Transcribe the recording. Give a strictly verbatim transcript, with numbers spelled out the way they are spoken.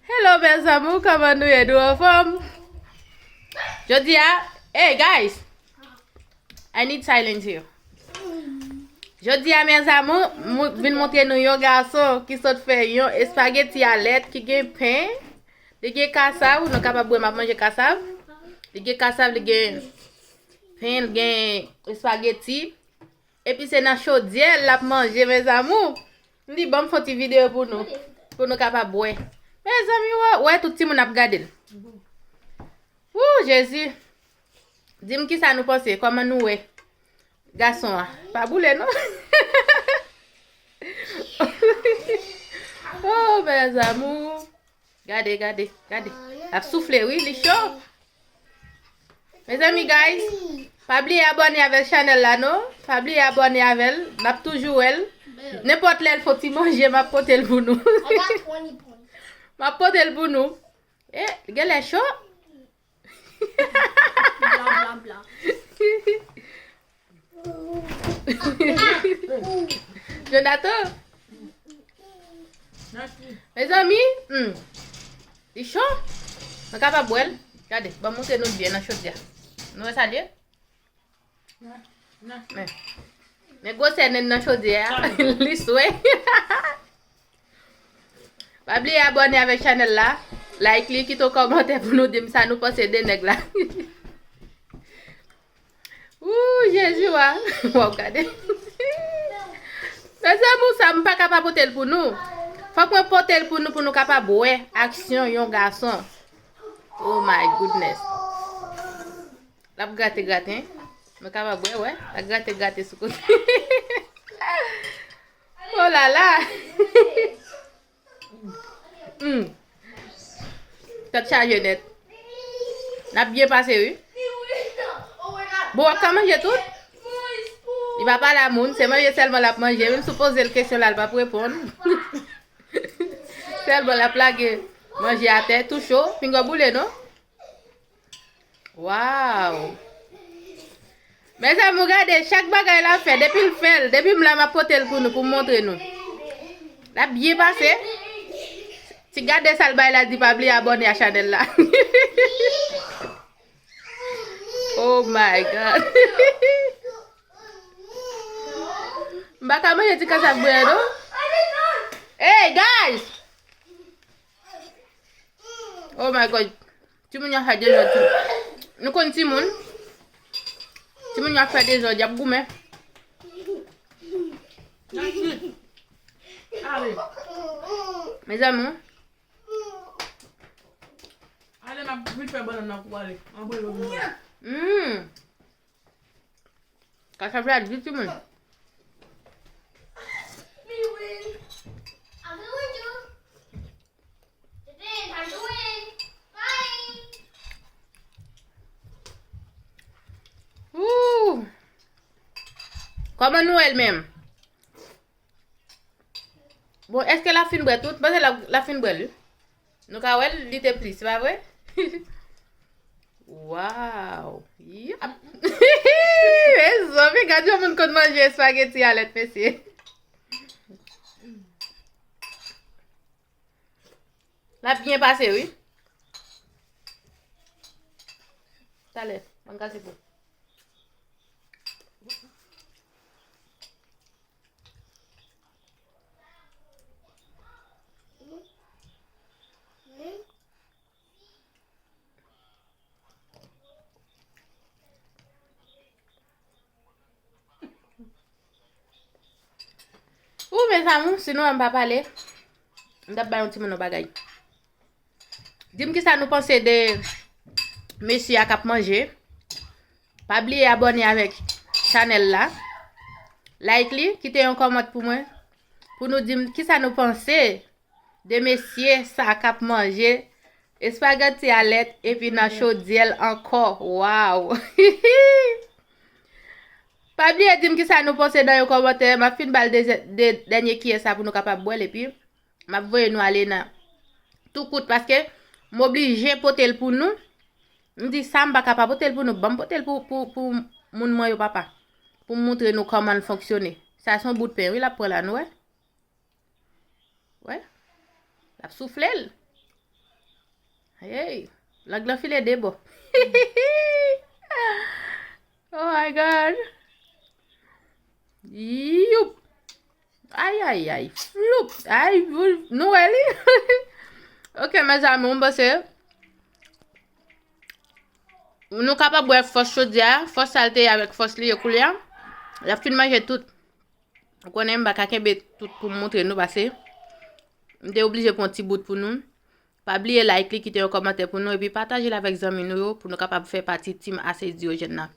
Hello, mes amours, kòman nou ye? Nou anfòm? Jodi a, hey guys, I need silence here. Jodi a, mes amours, m vin montre nou yon gason ki sot fè yon espageti a lèt ki gen pen, li gen kasav, nou kapab wè m ap manje kasav. Li gen kasav, li gen pen, li gen espageti. Epi se nan chodyè l ap manje, mes amours. M di, ban m fè yon ti videyo pou nou, pou nou kapab wè. Mezanmi, wè, wè tout timoun ap gade l. Wou, Jezi. Di m kisa nou panse, kòman nou wè gason an? Pa boule, non? Oh, mes amours. Gade, gade, gade. L ap soufle, wi, li cho. Mezanmi, guys, pa bliye abòne avèk chanèl la, non. Pa bliye abòne avè l. N ap toujou wè l. Nenpòt lè l fè ti manje, m ap pote l pou nou. M ap pote l pou nou. E, genlè cho. Bla, bla, bla. Jonathan. Mezanmi, hmm. Li cho? Nou kapab bwè l? Gade, ban m montre nou l byen nan chodyè a. Nou wè sa l ye? Men, men gwosè nen nan chodyè a, li swe. Pa bliye abòne avèk chanèl la, like li, kite yon kòmantè pou nou di m sa nou panse de nèg la. Wou, Jezi wa. Waw, gade. Mezanmi, sa m pa ka pa pote l pou nou. Fòk mwen pote l pou nou, pou nou kapab wè aksyon yon gason. Oh my goodness. L ap grate, grate, hein. Nou kapab wè, wè. L ap grate, grate sou kote. Oh la la. Hmm. Tèt chaje nèt. N ap byen pase, wi. Bon, w ap ka manje tout? Li pa pale a moun, se manje sèlman l ap manje. Menm si w poze l kesyon la, l p ap reponn. Sèlman l ap lage manje atè, tou cho, pinga boule, non? Waw! Mezanmi, gade, chak bagay l ap fè, depi l fè l, depi m la, m ap pote l pou nou, pou m montre nou. L ap byen pase. Ti gade sa l bay la, di pa bliye abòne a chanèl la. Oh my God. M pa ka manje ti kasav bwè non. Hey, guys! Oh my God. Timoun yo ap fè dezòd tou. Nou konn timoun. Timoun yo ap fè dezòd, y ap goumen. Ale. Mezanmi. Ale, m ap vin fè bannann nan pou ale. Anvoye lòt moun. Hmm. Kasav la di timoun. Ooh. Kòman nou wè l menm? Bon, èske l ap fin bwè tout? M panse l ap, l ap fin bwè l, wi. Nou ka wè l, li te plis, se pa vre? Waw! Yap! Mezanmi, gad yon moun konn manje espageti a lèt, mesye. L ap byen pase, wi. Talè, bann kase pou. Ou, mes amours, si nou wè m pa pale, m t ap bay yon timoun yon bagay. Di m kisa nou panse de mesye a k ap manje. Pa bliye abòne avèk chanèl la. Like li, kite yon kòmant pou mwen, pou nou di m kisa nou panse de mesye sa k ap manje espageti a lèt epi nan chodyè l ankò. Waw! Pa bliye di m kisa nou panse nan yon kòmantè. M ap fin ba l de, de dènye kiyè sa pou nou kapab bwè l epi m ap voye nou ale nan tou kout paske m oblije pote l pou nou. M di sa m pa ka pa pote l pou nou. Ban m pote l pou, pou, pou moun mwen yo, papa. Pou m montre nou kòman l fonksyone. Sa se yon bout pen, wi, l ap pran la, nou wè. Wè. L ap soufle l. Hey. Lang lan file de bò. Oh my God. Youp. Ay, ay, ay. Floup. Ay, nou wè li. Ok, mezanmi, mwen panse nou kapab wè fòs chodyè a, fòs sa l te ye avèk fòs li ye koulye a. L ap fin manje tout. Ou konnen m pa ka kenbe tout pou m montre nou pase. M te oblije pran ti bout pou nou. Pa bliye like li, kite yon kòmantè pou nou, epi pataje l avèk zanmi nou yo pou nou kapab fè pati team Asedirojèn nan.